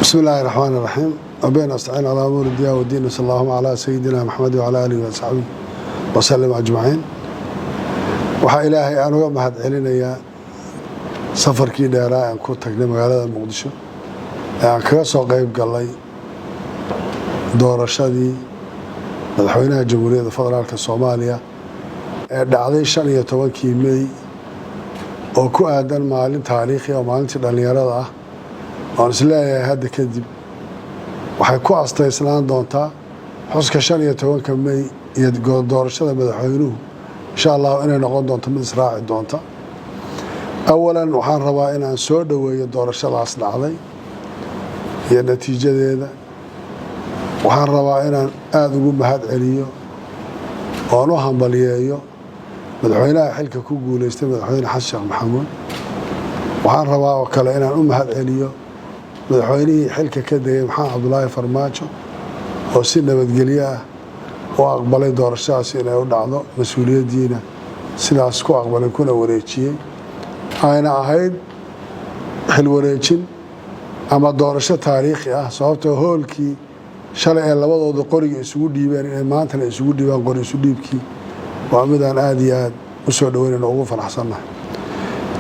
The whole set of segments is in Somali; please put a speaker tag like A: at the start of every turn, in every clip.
A: بسم الله الرحمن الرحيم وبه نستعين على أمور الدنيا والدين، وصلى اللهم على سيدنا محمد وعلى آله وصحبه وسلم أجمعين. Waxaa Ilaahay aan uga mahad celinayaa safarkii dheeraa aan ku tagnay magaalada Muqdisho ee aan kaga soo qeyb galay doorashadii madaxweynaha Jamhuuriyadda Federaalka Soomaaliya ee dhacday 15-kii Mey, oo ku aadan maalin taariikhi oo maalintii dhallinyarada ah, oon isleeyahay hadda kadib waxay ku astaysnaan doontaa xuska 15-ka Mey iyo doorashada madaxweynuhu, insha Allahu, inay noqon doonto mid israaci doonta. Awalan, waxaan rabaa inaan soo dhoweeyo doorashadaas dhacday iyo natiijadeeda. Waxaan rabaa inaan aada ugu mahad celiyo oon u hambaliyeeyo madaxweynaha xilka ku guuleystay, Madaxweyne Xasan Sheekh Maxamuud. Waxaan rabaa oo kale inaan u mahad celiyo madaxweynihii xilka ka degay, Maxamed Cabdulaahi Farmaajo, oo si nabadgelyo ah u aqbalay doorashadaas inay u dhacdo, mas-uuliyaddiina sidaas ku aqbalay kuna wareejiyey. Ayna ahayd xil wareejin ama doorasho taariikhi ah, sababtoo hoolkii shalay ee labadooda qoriga isugu dhiibeen inay maantana isugu dhiibaan qori isu dhiibkii waa midaan aada iyo aad u soo dhaweynayno, ugu faraxsannahay.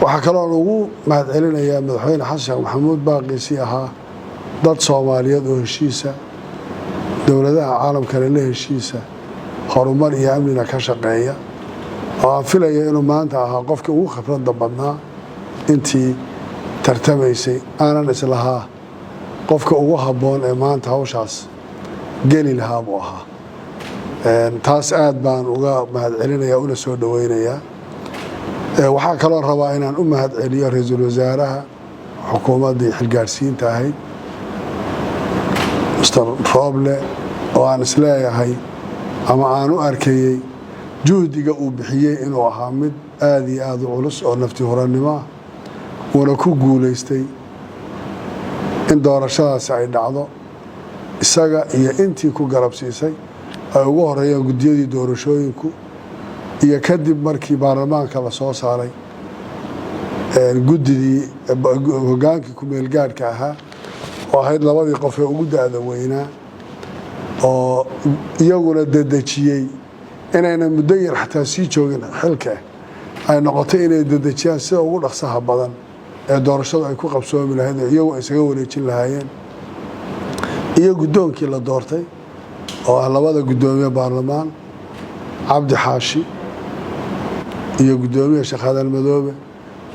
A: Waxaa kaloon ugu mahad celinayaa Madaxweyne Xasan Sheekh Maxamuud baaqiisii ahaa dad Soomaaliyeed oo heshiisa, dowladaha caalamkale la heshiisa, horumar iyo amnina ka shaqeeya, oo aan filaya inuu maanta ahaa qofkii ugu khibradda badnaa intii tartamaysay, aanan islahaa qofka ugu habboon ee maanta hawshaas geli lahaa buu ahaa. Taas aad baan uga mahad celinaya una soo dhoweynayaa. Waxaa kaloo rabaa inaan u mahad celiyo ra-iisul wasaaraha xukuumaddii xilgaarsiinta ahayd, Mr Roble, oo aan isleeyahay ama aan u arkayey juhdiga uu bixiyey inuu ahaa mid aada iyo aada u culus oo nafti hurannimo ah, uuna ku guulaystay in doorashadaasi ay dhacdo, isaga iyo intii ku garabsiisay, ay ugu horeeyeen guddiyadii doorashooyinku, iyo kadib markii baarlamaanka la soo saaray guddidii hogaankii ku-meelgaadhka ahaa, oo ahayd labadii qof ee ugu da-da weynaa, oo iyaguna dedejiyey inayna muddo yar xataa sii joogin xilka, ay noqotay inay dedejiyaan sida ugu dhaqsaha badan ee doorashadu ay ku qabsoomi lahayd oo iyagu ay isaga wareejin lahaayeen, iyo guddoonkii la doortay oo ah labada guddoomiye baarlamaan, Cabdi Xaashi iyo guddoomiye Sheekh Hadan Madoobe,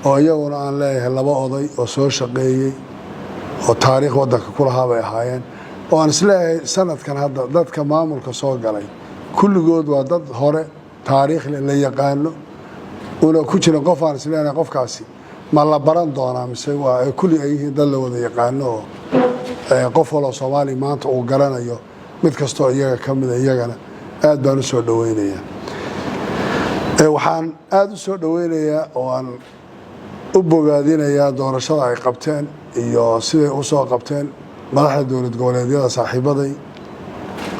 A: oo iyaguna aan leeyahay laba oday oo soo shaqeeyey oo taariikh waddanka ku lahaa bay ahaayeen, oo aan isleeyahay sanadkan hadda dadka maamulka soo galay kulligood waa dad hore taariikhle la yaqaano, una ku jiran qof aan isleenahay qofkaasi ma la baran doonaa mise waa kulli ay yihiin dad la wada yaqaano oo qof waloo Soomaaliya maanta uu garanayo mid kastoo iyaga ka mida. Iyagana aad baan u soo dhoweynayaa. Waxaan aada u soo dhoweynayaa oo aan u bogaadinayaa doorashada ay qabteen iyo siday u soo qabteen madaxda dowlad goboleedyada saaxiibaday,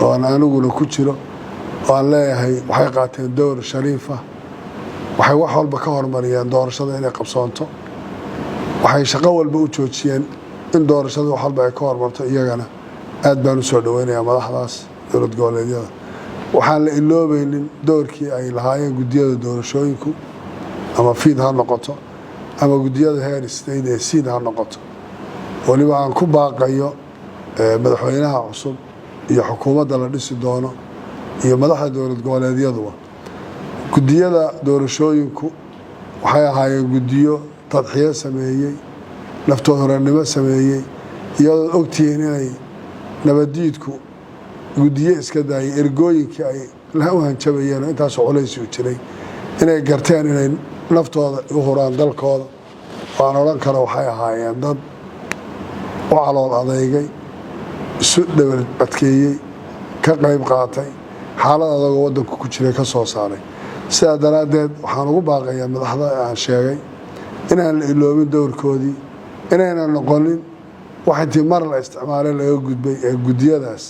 A: oo aan aniguna ku jiro, oo aan leeyahay waxay qaateen dowr shariifa. Waxay wax walba ka hormariyeen doorashada inay qabsoonto. Waxay shaqo walba u joojiyeen in doorashada wax walba ay ka hormarto. Iyagana aad baan u soo dhoweynayaa madaxdaas dowlad goboleedyada. Waxaan la iloobaynin doorkii ay lahaayeen guddiyada doorashooyinku, ama FIID ha noqoto ama guddiyada heer state ee SIID ha noqoto. Weliba aan ku baaqayo madaxweynaha cusub iyo xukuumadda la dhisi doono iyo madaxda dowlad goboleedyaduba, guddiyada doorashooyinku waxay ahaayeen guddiyo tadxiyo sameeyey, naftood horannimo sameeyey, iyadood ogtihiin inay nabaddiidku guddiyo iska daayay, ergooyinkii ay u hanjabayeen oo intaasoo culays u jiray, inay garteen inay naftooda u huraan dalkooda, oo aan odhan karo waxay ahaayeen dad u calool adeygay, isu dhawal adkeeyey, ka qayb qaatay xaalad adagoo waddanku ku jiray, ka soo saaray. Sidaa daraaddeed waxaan ugu baaqayaa madaxda aan sheegay inaan la iloobin dowrkoodii, inaynan noqonin wax intii mar la isticmaalay laga gudbay, ee guddiyadaas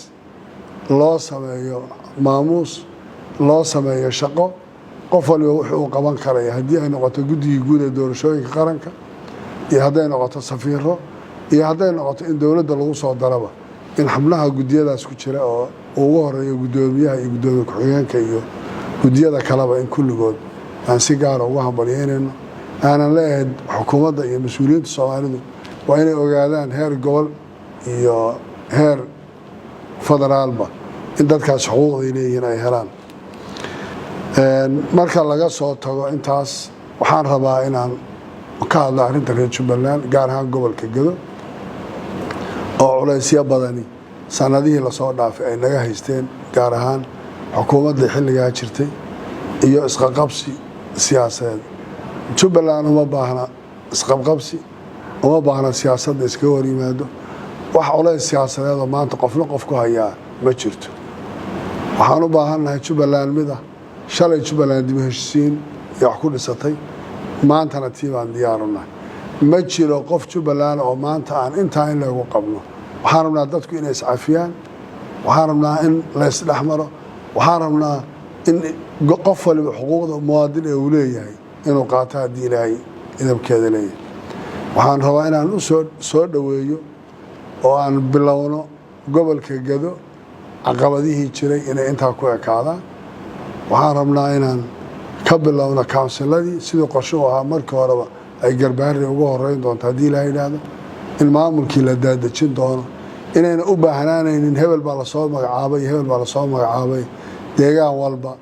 A: loo sameeyo maamuus, loo sameeyo shaqo, qof waliba wuxuu uu qaban karaya, haddii ay noqoto guddigii guud ee doorashooyinka qaranka iyo hadday noqoto safiiro. Iyo hadday noqoto in dowladda lagu soo daraba, in xubnaha guddiyadaas ku jira oo ugu horeeyo guddoomiyaha iyo guddoomiye ku-xigeenka iyo guddiyada kaleba, in kulligood aan si gaara ugu hambalyeynayno. Aanan leeyahay, xukuumadda iyo mas-uuliyiinta Soomaalidu waa inay ogaadaan heer gobol iyo heer federaalba in dadkaas xuquuqday leeyihiin ay helaan. Marka laga soo tago intaas, waxaan rabaa inaan ka hadlo arrinta reer Jubbaland, gaar ahaan gobolka Gedo, oo culaysyo badani sanadihii lasoo dhaafay ay naga haysteen, gaar ahaan xukuumaddii xilligaa jirtay iyo isqaqabsi siyaasadeed. Jubbaland uma baahna isqabqabsi, uma baahna siyaasadda iskaga hor yimaado. Wax culays siyaasadeedoo maanta qofna qof ku hayaa ma jirto. Waxaan u baahannahay Jubbaland mid ah. Shalay Jubbaland dib u heshisiin iyo wax ku dhisatay, maantana tii baan diyaarunahay. Ma jiro qof Jubbaland oo maanta aan intaa in lagu qabno. Waxaan rabnaa dadku inay iscafiyaan, waxaan rabnaa in la isdhex maro, waxaan rabnaa in qof waliba xuquuqda muwaadin ee uu leeyahay inuu qaato, haddii Ilaahay idabkeeda leeyahay. Waxaan rabaa inaan u soo dhoweeyo oo aan bilowno gobolka Gado caqabadihii jiray inay intaa ku ekaadaan. Waxaan rabnaa inaan ka bilowno council-adii, sidii qorshe u ahaa markii horeba, ay Garbaharey ugu horeyn doonto, haddii Ilaha yidhaahdo, in maamulkii la daadejin doono, inayna u baahnaanaynin hebel baa lasoo magacaabay iyo hebel baa lasoo magacaabay. Deegaan walba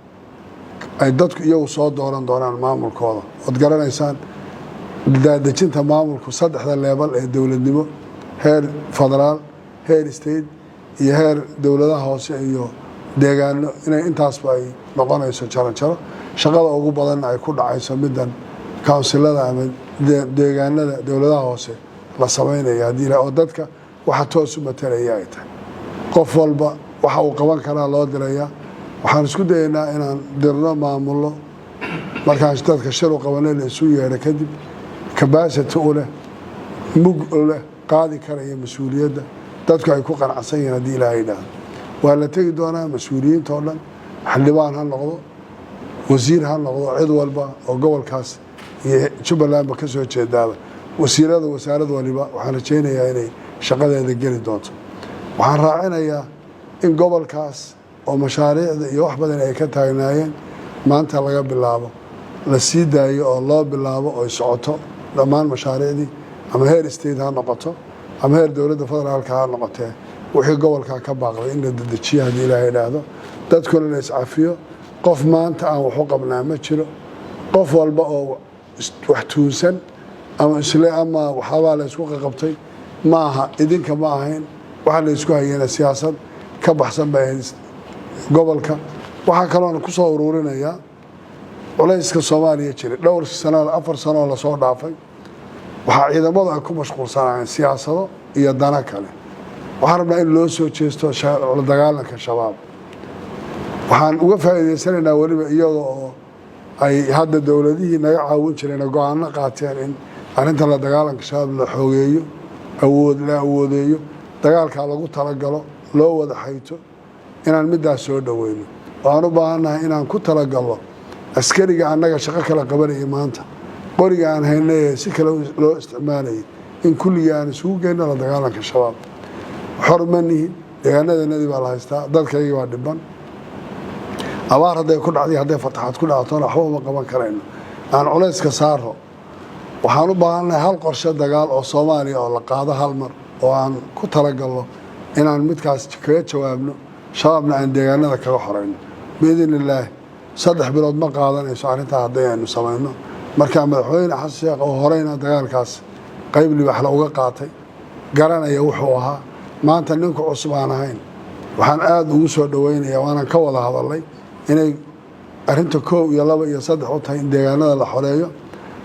A: ay dadku iyagu soo dooran doonaan maamulkooda. Ood garanaysaan daadejinta maamulku saddexda level ee dowladnimo, heer federaal, heer state iyo heer dowladaha hoose iyo deegaano, inay intaasba ay noqonayso jaro jaro, shaqada ugu badanna ay ku dhacayso middan council-ada ama deegaanada dowladaha hoose la samaynaya, haddii oo dadka waxa toos u matalaya ay tahay. Qof walba waxa uu qaban karaa loo dirayaa. Waxaan isku dayaynaa inaan dirno maamullo, markaan dadka shir u qabanay, la isu yeedho kadib, capacity u leh, mug u leh, qaadi karaya mas-uuliyadda, dadku ay ku qanacsan yihiin, haddii Ilaahay yidhaahdo. Waa la tegi doonaa mas-uuliyiinta oo dhan, xildhibaan ha noqdo, wasiir ha noqdo, cid walba oo gobolkaas iyo Jubbalandba ka soo jeedaaba, wasiirada wasaarad waliba waxaan rajaynayaa inay shaqadeeda geli doonto. Waxaan raacinayaa in gobolkaas oo mashaariicda iyo wax badan ay ka taagnaayeen, maanta laga bilaabo la sii daayo oo loo bilaabo oy socoto dhammaan mashaariicdii, ama heer state ha noqoto ama heer dowladda federaalka ha noqotee. Wixii gobolkaa ka baaqday in la dedejiyo, haddii Ilaahay idhaahdo. Dadkuna la iscafiyo. Qof maanta aan waxu qabnaa ma jiro. Qof walba oo wax tuunsan ama isle ama waxaabaa la isku qaqabtay, ma aha, idinka ma ahayn. Waxa la isku hayena siyaasad ka baxsan bay ahayd gobolka. Waxaa kaloona ku soo uruurinayaa culayska Soomaaliya jiray dhowr sano, 4 sanoo lasoo dhaafay, waxaa ciidamadu ay ku mashquulsanaayeen siyaasado iyo dano kale. Waxaan rabnaa in loo soo jeesto la dagaalanka Shabaab. Waxaan uga faa'iidaysanaynaa weliba iyada oo ay hadda dowladihii naga caawin jireen go-aano qaateen in arrinta la dagaalanka Shabaab la xoogeeyo, awood la awoodeeyo, dagaalkaa lagu talagalo, loo wada xayto, inaan middaas soo dhoweyno. Waan u baahannahay inaan ku talagalno askariga annaga shaqo kala qabanaya maanta, qoriga aan haynay si kale loo isticmaalayay, in kulligii aan isugu geyno la dagaalanka Shabaab. Xor ma nihin, deegaanadanadii baa la haystaa, dadkaygii baa dhiban. Abaar hadday ku dhacday, hadday fataxaad ku dhactona, waxba uma qaban karayno. Aan culayska saaro. Waxaan u baahannahay hal qorshe dagaal oo Soomaaliya oo la qaado hal mar, oo aan ku talagalno inaan midkaas kaga jawaabno Shabaabna, aan deegaanada kaga xoreyno biidn illaahi. 3 bilood ma qaadanayso arrintaa hadday aynu samayno. Marka Madaxweyne Xasan Sheekh oo horeyna dagaalkaas qayb libaxla uga qaatay, garanaya wuxuu ahaa, maanta ninku cusub aan ahayn, waxaan aada ugu soo dhoweynaya, waanan ka wada hadalnay, inay arrinta koow iyo laba iyo saddex u tahay in deegaanada la xoreeyo,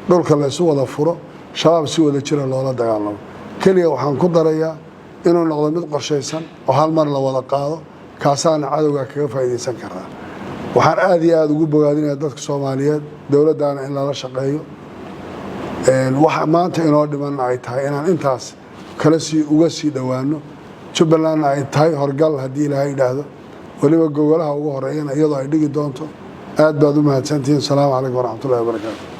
A: dhulka laysu wada furo, Shabaab si wada jira loola dagaalamo. Keliya waxaan ku darayaa inuu noqdo mid qorshaysan oo hal mar la wada qaado. Kaasaana cadowgaa kaga faa'iidaysan karaa. Waxaan aada iyo aada ugu bogaadinaya dadka Soomaaliyeed, dowladdaana in lala shaqeeyo. Waxa maanta inoo dhimanna ay tahay inaan intaas kala sii uga sii dhowaano, Jubbalandna ay tahay horgal, haddii Ilaahay idhaahdo, weliba gogolaha ugu horeeyana iyadoo ay dhigi doonto. Aad baad u mahadsantihiin. Asalaamu calaykum waraxmatullahi wabarakaatu.